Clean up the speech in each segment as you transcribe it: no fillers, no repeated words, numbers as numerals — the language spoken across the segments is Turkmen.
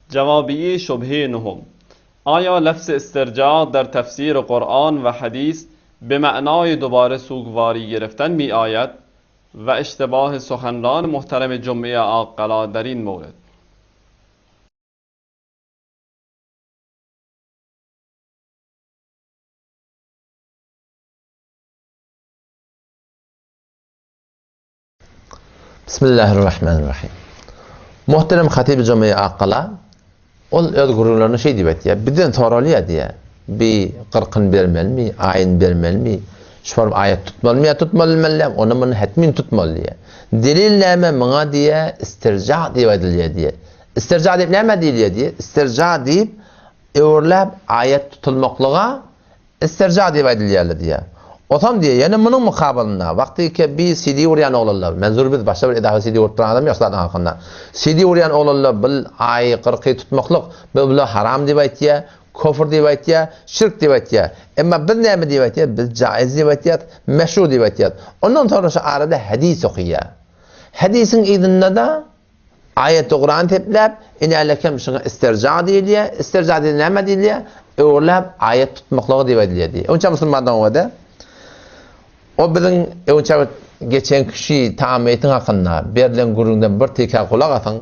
Jawabiye şubhe nuhum. آیا لفظ استرجاع در تفسیر قرآن و حدیث به معنای دوباره سوگواری گرفتن می آید و اشتباه سخنران محترم جمعه آقلا در این مورد؟ Bismillahirrahmanirrahim. Muhterem Hatyby Jomei Akgala ol öz gürrüňlerinde şeý diýip aýtýar, Bizden soralýar diýýär, bi gyrkyn bermelimi, aýyn bermelimi, şu form aýat tutmalymy ýa tutmalymy däl, onda muny hetmin tutmaly diýýär. Delil näme muňa diýýär, istirja diýip aýdylýar diýýär. Istirja diýip nämä diýilýär diýýär, istirja diýip öwürläp aýat tutulmaklyga Istirja diýip aýdylýarlar diýýär. Otam diýýär, ýene munuň mukabylynda, wagty ki bi CD urýan oglanlar, menzur biz başga bir edafa CD urup duran adam ýok zadyň hakynda. CD urýan oglanlar bil aýy gyrky tutmaklyk, bi bular haram diýip aýtýar, kofr diýip aýtýar, şirk diýip aýtýar. Emma biz näme diýip aýtýar, biz jaiz diýip aýtýas, meşru diýip aýtýas. Ondan soňra şu arada hadys okaýar. Hadysyň yzynda-da Aýaty Kuran sepläp, inälekem şuňa isterja diýilýär. Isterja diýende näme diýilýär? Öwürläp aýat tutmaklygy diýip aýdylýar diýýär. Öňçä musulmandan oňa-da O biziň öňçä geçen kişi taamyýetiň hakynda berlen gürrüňden bir tekä gulak asyň.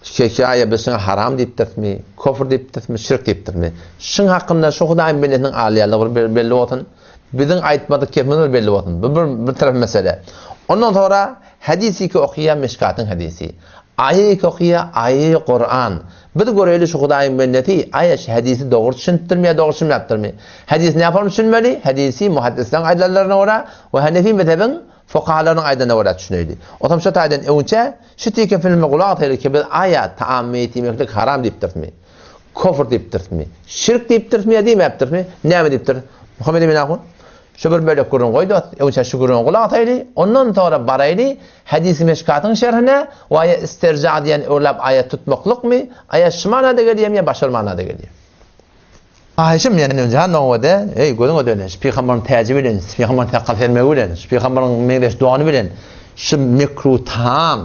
Şeýh aýa biz şuňa haram diýipdirismi, kofr diýipdirismi, şirk diýipdirismi? Şuň hakynda şu Hudaýyň bendesiniň alýanlygy bir belli bolsun. Biziň aýtmadyk kepimiz bir belli bolsun. Bu bir bir tarap mesele. Ondan sonra Hadys iki okyýa Mişkatyň hadysy. Aýa iki okyýa aýa Kuran. Biz göreýli şu Hudaýyň bendesi aýa şu hadysy dogry düşünipdirmi ýa dogry düşünmäpdirmi? Hadysy näform düşünmeli? Hadysy muhaddislaryň aýdanlaryna görä we Hanefi mezhebiň fukahalarynyň aýdanyna görä düşüneýli. Otam şu taýdan öňçä şu tike filme gulak asaýly ki biz aýa taam meýit iýmeklik haram diýipdirismi? Kofr diýipdirismi? Şirk diýipdirismi ýa diýmäpdirismi? Näme diýipdiris? Muhammet Emin ahun. Şu bir bölek gürrüň goý dost, öňçä şu gürrüňe gulak asaýly, ondan soňra baraýly Hadisi Meşkatyň şerhine, o aýa isterja diýen öwrüläp aýat tutmaklykmy, aýa şu manada gelýärmi ýa başga bir manada gelýär? Haýyşym ýene öňçä nowada, eý gözüňe dönen, şu pygamberiň täji bilen, şu pygamberiň sakgal sermegi bilen, şu pygamberiň meňzeş dony bilen, şu mekruh taam,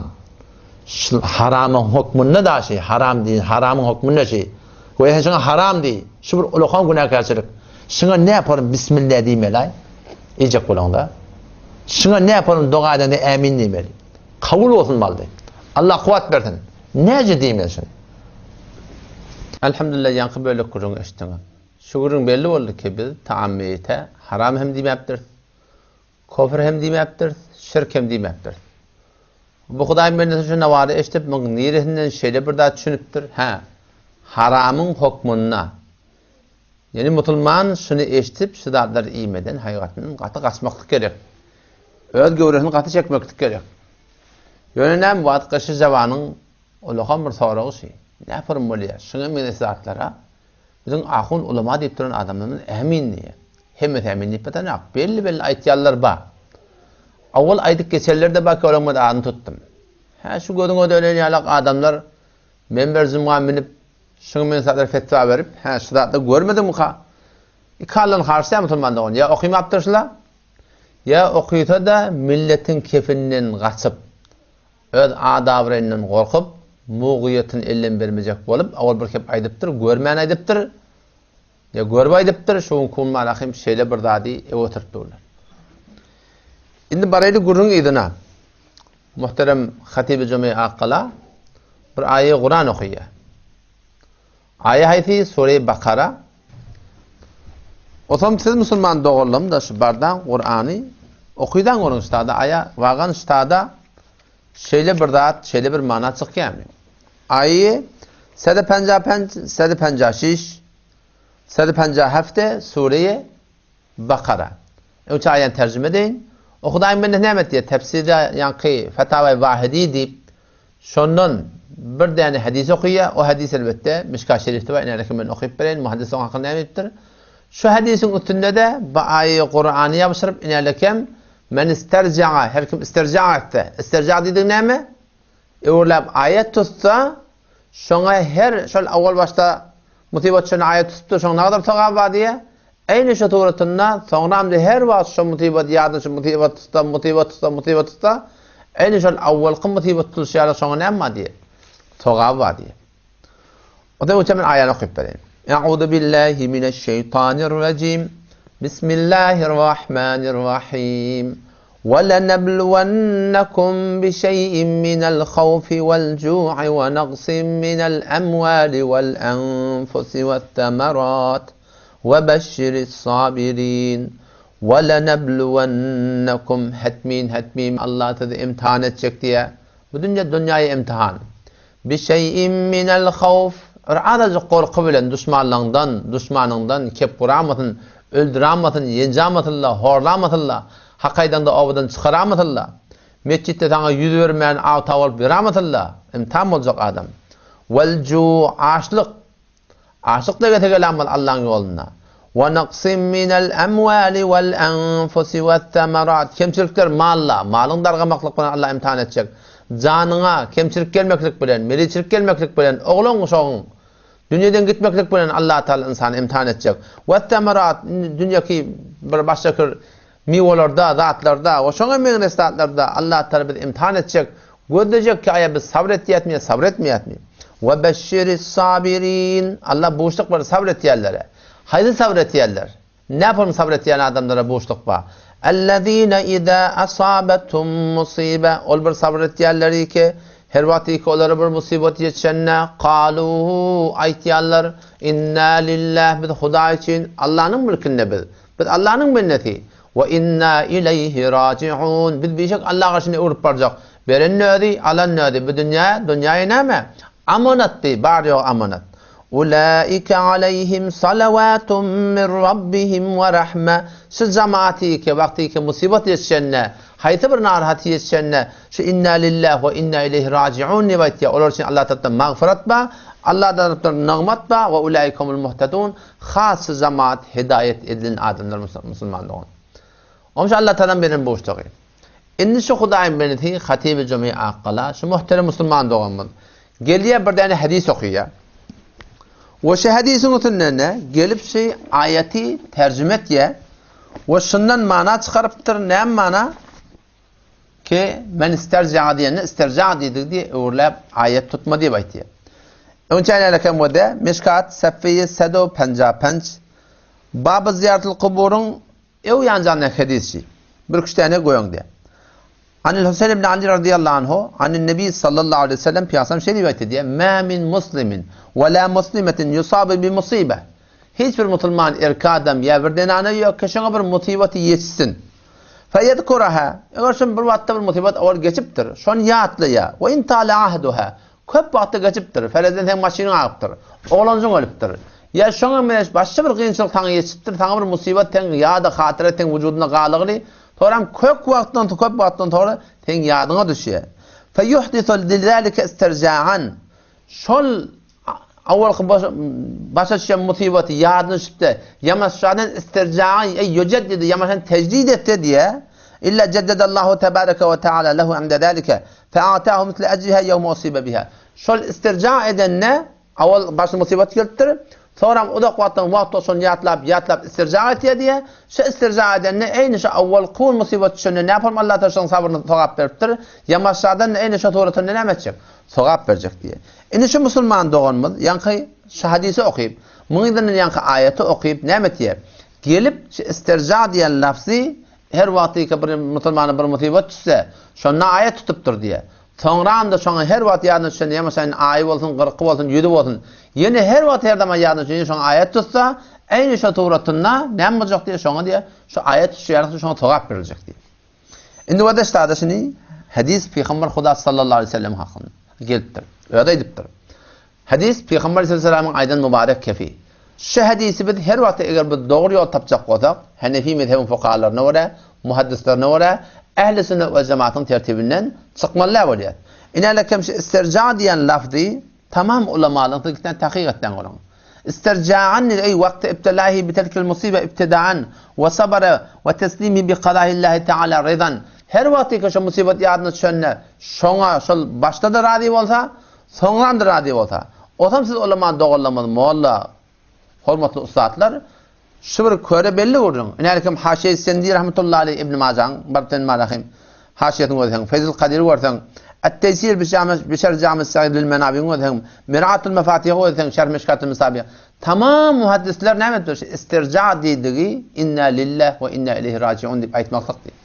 şu haramyň hokmunda daşy, haram diýen, haramyň hokmunda şi. Goý sen şuňa haram diý. Şu bir ulakan günäkärçilik. Şuňa ne yaparym bismillah diýmeli-aý. Iýjek bolaňda. Şuňa ne yaparym doga edende ämin diýmeli. Kabul bolsun maldy. Allah kuwwat bersin. Näce diýmeli şuny? Elhamdülillah ýaňky bölek gürrüňi eşitdiňiz. Şu gürrüň belli boldy ki biz taam meýite haram hem diýmäpdiris. Kofr hem diýmäpdiris, şirk hem diýmäpdiris. Bu Hudaýyň bendesi şu nawary eşidip, muň niresinden şeýle bir zat düşünipdir? Hä, haramyň hokmunda. Ýani musulman şuny eşidip, şu zatlary iýmeden haýgatyndan gaty gaçmaklyk gerek. Öz göwresini gaty çekmeklik gerek. Ýöne näme wagt gyşy jawanyň ulakam bir soragy şy. Näpurun bolýar? Şuňa meňzeş zatlara Biziň ahun ulama diýip duran adamlarymyz ämin diýýär. Hemmesi ämin diýip batanok. Belli-belli aýtýanlar bar. Owal aýdyp geçenler-de bar ki, olaryň men adyny tutdum. Hä, şu gözüňe dönen ýalak adamlar menber jumga münüp, şuňa meňzeş zatlara fetwa berip, hä, şu zatlary görmediňmika? Iki Allany harçlaýar musulman dogan. Ýa okymapdyr şular, ýa okysa-da milletiň kefinden gaçyp, Öz ad-abraýyndan gorkup, mugyýetini elden bermejek bolup, owal bir kep aýdypdyr, görmän aýdypdyr, ýa görüp aýdypdyr, şu günki gün malahym şeýle bir zady ew oturyp durlar. Indi baraýly gürrüň yzyna. Muhterem Hatyby Jomei Akgala bir aýy Kuran okaýar. Aýa haýsy? Sure-i Bakara. Osam siz musulman doganlarym-da şu bardaň Kurany okydaň görüň ştada aýa wagan ştada şeýle bir zat şeýle bir mana çykýamy? Aýy sede penja penç sede penja şiş sede penja hefte Sure-i Bakara. Öňçe aýany terjime edeýin. O Hudaýyň bendesi näme etdi? Tefsirde ýaňky Fetawa Wahidi diýip, şondan bir däne hadys okaýar. O hadys elbetde Mişka Şerifde bar. Inälekin men okyp bereýin. Muhaddis oň hakynda näme diýipdir? Şu hadysyň üstünde-de bu aýy Kurany ýabşyryp inälekem men isterja'a her kim isterja etse. Isterja diýdigi näme? Öwürläp aýat tutsa, şoňa her şol owal başda musybat düşende aýat tutupdyr, şoň nagadar sogaby bar diýýär. Eýni şo suratynda soňramda her wagt şo musybat ýadyna düşüp musybat tutsa, musybat tutsa, musybat tutsa, eýni şol awwalky musybat tutulyşy ýaly şoňa näme bar diýýär? Sogaby bar diýýär. Ondan öňçe men aýany okyp bereýin. E'uzu billahi mineşşeýtanirrajim. Bismillahirrahmanirrahim. Ve lenebluwennekum bi şey'in minel havfi vel cu'i ve naqsin minel emvali vel enfusi ve semerat. Ve beşşiris sabirin. Ve lenebluwennekum hetmin hetmin Allah sizi imtihan etjek diýýär. Bu dünýe dünýäýi imtihan. Bi şeý'in minel havf, bir azajyk gorky bilen duşmanlaňdan, duşmanyňdan kep guramasyn, öldüramasyn, ýenjamasyn-la, horlamasyn-la, hak aýdaňda obadan çykaramasyn-la, metjitde saňa ýüz bermän awta bolup ýöramasyn-la, imtihan boljak adam. Wel ju, açlyk, Açlyk degese gelämez Allaň ýolunda. Wa naqsim minel emwali wal enfusi we semerat. Kemçilikler malla, malyň dargamaklyk bilen Allah imtihan etjek. Janyňa kemçilik gelmeklik bilen, meliçilik gelmeklik bilen, oglan-uşagyň dünýeden gitmeklik bilen Allah Taala ynsany imtihan etjek. We semerat, dünýeki bir başga Miwelarda, zatlarda we şoňa meňzeş zatlarda Allatagala bizi imtihan etjek, gözlejek ki, aýa biz sabyr etýäsmi ýa sabyr etmeýäsmi? We beşşiris-sabirin, Allah buşluk berer sabyr etýänlere. Haýsy sabyr etýänler? Näpolny sabyr etýän adamlara buşluk bar? Ellezine iza asabethum musibe, ol bir sabyr etýänleri ki, her wagt ki olara bir musybat ýetişende, kalu, aýtýarlar, inna lillah, biz Hudaý üçin, Allanyň mülkünde biz. Biz Allanyň bendesi. We inna ileýhi rajiun. Biz bişek Alla garşyna öwrüp barjak. Beren özi, alan özi. Bu dünýä, dünýäýe näme? Amanatdy, bar-ýogy amanat. Ulaike aleýhim salawatun min rabbihim we rahme. Şu jamaty ki, wagty ki musybat ýetişende, haýsy bir narahat ýetişende, şu inna lillahi we inna ileýhi rajiun diýip aýtýar. Olar üçin Alla tarapdan magfyrat bar, Alla tarapdan nygmat bar we ulaike humul muhtadun. Has şu jemaat hidaýat edilen adamlar musulman dogan. Onuň üçin Allah Tagalaň beren buşlugy. Indi şu Hudaýyň bendesi Hatyby Jumi Akgala, şu muhterem musulman doganymyz gelýär bir däne hadys okaýar. We şu hadysyň üstünden gelip şu aýaty terjime etýär. We şundan mana çykarypdyr, näme mana? Ki, men isterja'a diýende isterja'a diýdigi diýe öwrüläp aýat tutma diýip aýtýar. Öňçe aýnalekem wede Mişkat sefeýi sedo penja penç Baby zyýaratyl kuburyň ew ýanjagynda hedisçi. Bir küç däne goýuň diýýär. Anil Huseýn ibn Ali radiyallahu anhu anin Nebi sallallahu aleyhi ve sellem piyasam şeýle diýip aýtdy diýýär. Ma min muslimin we la muslimetin yusabu bi musibe. Hiç bir musulman erkek adam ýa bir zenana ýok ki şoňa bir musybaty ýetsin. Feýezkuraha, eger şol bir wagtda bir musybat owal geçipdir, şony ýatlaýar. We in tala ahduha, köp wagtda geçipdir, ferezden seň maşynyň agypdyr, oglanjyň ölüpdir. Ýa şoňa meňzeş başga bir kynçylyk saňa ýetişipdir, saňa bir musybat seň ýada hatyra seň wujudyňda galygyny, soram kök wagtdan köp wagtdan soňra seň ýadyňa düşýär. Feýuhdisu lizalike isterjaan, şol Awalky başa düşen musybaty ýadyna düşüp-de, ýamaşjadan istirjagy, eý, ýujeddidi, ýamaşan tejdid etse diýýär, Illa jeddedallahu tebareke we teala lehu inde zalike, fe'atahu misle ecriha ýewme usibe biha. Şol istirja edende, awal başyna musybat gelipdir, soňram uzak wagtdan wagt şony ýatlap, ýatlap istirja etýär diýýär. Şu istirja edende, eýni şu awalky musybat düşende näpolm Allah Teala şonuň sabryny sogap beripdir, ýamaşjadan-da eýni şo suratynda näme etjek? Sogap berjek diýýär. Indi şu musulman doganymyz ýaňky şu hadysy okyp, muň yzyndan ýaňky aýaty okyp näme etýär? Gelip şu isterja diýen lafzy her wagtyky bir musulmana bir musybat düşse, şonda aýat tutupdyr diýýär. Soňram-da şoňa her wagt ýadyna düşende ýa meselem aýy bolsun, gyrky bolsun, ýüzi bolsun, ýene her wagt her zaman ýadyna düşende şoňa aýat tutsa, eýni şo suratynda näme boljak diýýär, şoňa diýýär, şu aýat tutuşy ýaly şoňa sogap beriljek diýýär. Indi wada ştada şuny hadis Pygamber Huda sallallahu aleyhi ve sellem hakynda gelipdir. Özi aýdypdyr. Hadis Pygamber sallallahu aleyhi ve sellem'iň aýdan mübarek kefi. Şu hadisi biz her wagt eger biz dogry ýol tapjak bolsak, Hanefi mezhebiň fukahalaryna görä, muhaddislerine görä, ehli sünnet we jemaatyň tertibinden çykmaly bolýar. Ine kem şu isterja diýen lafzy Tamam ulamalaryň tilkiden takyk etden görüň. Isterja'an eý wagty ibtilahi bi tilkil musibe ibtidaan we sabara we teslimi bi kadahillahi taala rydan. Her wagtyky şo musibat ýadyna düşende şoňa şol başda-da razy bolsa, soňram-da razy bolsa. Osam siz ulama doganlarymyz molla, Hormatly ussatlar, şu bir köre belli gürrüň. Ine kim Haşiýe Sendi rahmetullahi aleýh Ibn Majaň, Barten Malahim haşiýesini görseň, Fezil Kadyry görseň, Et-Teýsir bi Şerh Jami Sagyr lil Menawiň gözleseň, Mir'atul Mefatihi gözleseň, Şerh Mişkatul Misabih. Tamam muhaddisler näme diýipdir? Şu istirja diýdigi inna lillah we inna ileýhi rajiun diýip aýtmaklyk diýip.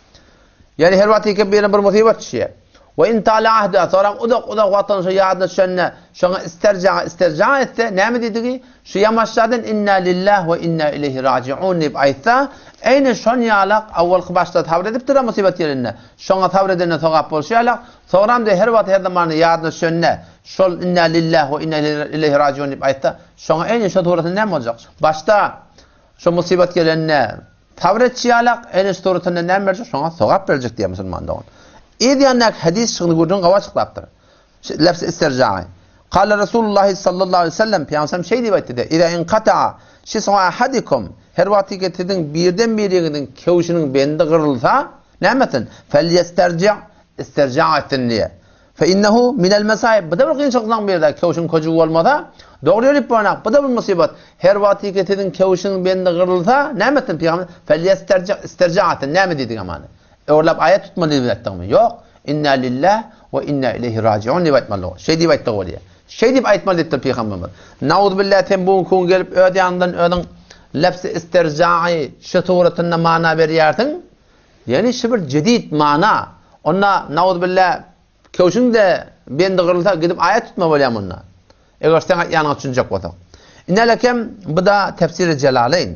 Ýani her wagt iki birine bir musybat düşýär. We in tala ahda, soram uzak-uzak wagtdan şu ýadyna düşende, şoňa isterja, isterja etse, näme diýdigi? Şu ýamaşjadan inna lillah we inna ileýhi rajiun diýip aýtsa, eýni şon ýalak awwalky başda sabyr edipdir-a musybat gelende. Şoňa sabyr edende sogap bolşy ýalak, soňram-da her wagt her zaman ýadyna düşende, şol inna lillah we inna ileýhi rajiun diýip aýtsa, şoňa eýni şo suratynda näme boljak? Başda şo musybat gelende sabyr etşi ýalak, eýni şu suratynda näme berjek? Şoňa sogap berjek diýýär musulman dogan. Yz ýanyndaky hadys şuny gürrüň gawy açyklapdyr. Lefz istirja'i. Kale Resulullah sallallahu aleyhi ve sellem, Peygamberimiz şeý diýip aýtdy, Iza inqata'a şis'u ahadikum, her wagty ki siziň birden biriňiziň kewşiniň bendi gyrylsa, näme etsin? Felyesterci' istirja etsin diýe. Fe innehu minel mesaib. Bu da bir kynçylyklaryň biri-de, kewşiň köjügi bolmasa, dogry ýörüp bolanok. Bu da bir musybat. Her wagty ki siziň kewşiň bendi gyrylsa, näme etsin Pygamber? Felyesterci' istirja etsin. Näme diýdik amany? Öwrülip aýat tutmaly diýip aýtdyňmy? Ýok. Inna lillah we inna ileýhi rajiun diýip aýtmaly. Şeý diýip aýtdygy bolýar. Şeý diýip aýtmaly diýipdir Pygamberimiz. Nauzbillah sen bu günki gün gelip öz ýanyňdan özüň lefz-i istirja'i şu suratynda mana berýärsiň. Ýagny şu bir jedid mana. Onda nauzbillah köwşüň-de bendi gyrylsa gidip aýat tutma bolýar munda. Eger sen aýtýanyňa düşünjek bolsak. Inelekem bu-da tefsiri Jelaleýn.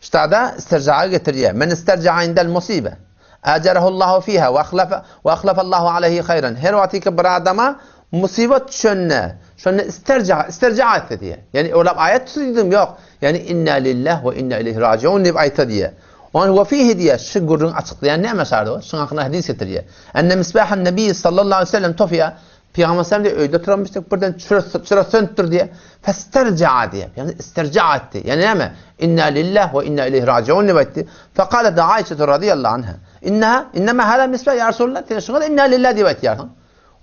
Ştada istirjagy getirýär. Men isterja'a indel musibe. Ajarahullahu fiha we ahlafa we ahlafallahu aleyhi haýran. Her wagty ki bir adama musibat düşende, şonda isterja'a, isterja'a etse diýär. Ýani olap aýat tutdy diýdim, ýok. Ýani inna lillah we inna ileyhi rajiun diýip aýtsa diýär. On we fihi diýär, şu gürrüň açyklaýan näme şardy? Şuň hakynda hadys getirýär. Enne misbahan nebi sallallahu aleyhi ve sellem tofiya Pygamber sallam diýýär, öýde oturanmyşdyk, birden çyra, çyra sönüpdir diýýär. Festerja'a diýýär. Ýagny isterja'a etdi. Ýagny näme? Inna lillah we inna ileýhi rajiun diýip aýtdy. Fekalet Aişe radiyallahu anha. Inna innema hada misbah ya Resulullah. Sen şuňa da inna lillah diýip aýtýarsyň.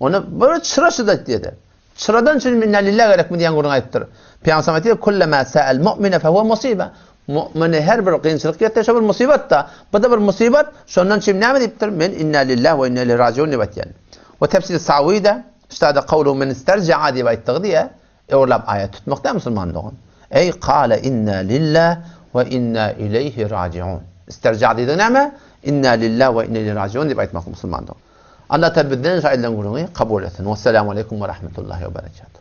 Ona bir çyra şyda diýdi. Çyradan üçin inna lillah gerekmi diýen gürrüň aýdypdyr. Pygamber sallam aýtdy, kullama sa'al mu'mine fe huwa musiba. Mu'mine her bir kynçylyk ýetse şo bir musybat-da. Bu da bir musybat. Şondan üçin näme diýipdir? Men inna lillah we inna ileýhi rajiun diýip aýtýan. We tefsir Sawyda, ştada kawluhu men isterja'a diýip aýtdygy diýe, öwrülip aýat tutmak däl musulman dogan. Eý kale inna lillah we inna ileýhi rajiun. Isterja diýdigi näme? Inna lillah we inna ileýhi rajiun diýip aýtmak musulman dogan. Allah Taala bizden şu aýdylan gürrüňi kabul etsin. Wessalamu aleýkum we rahmetullahi we berekatuh.